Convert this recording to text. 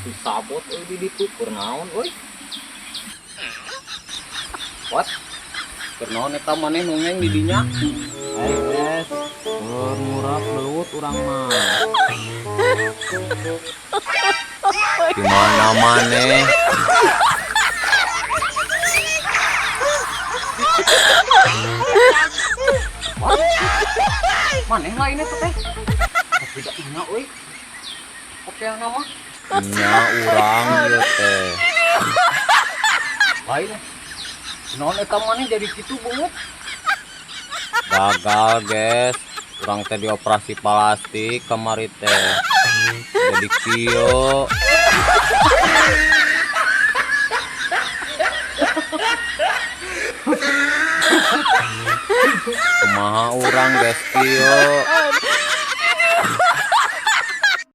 Disabot euy di ditu, keur naon euy? What? Keur naon eta maneh nungeng di dinya? Ayo es, keur ngurap belut urang mah. Di mana maneh? Maneh lain eta teh. Tapi da nya euy. Oke nama. Nya urang ieu teh. Lain. Naon eta maneh jadi kitu beungeut? Gagal, guys. Urang teh dioperasi plastik kamari teh. Jadi kieu. Kumaha urang, guys, kieu.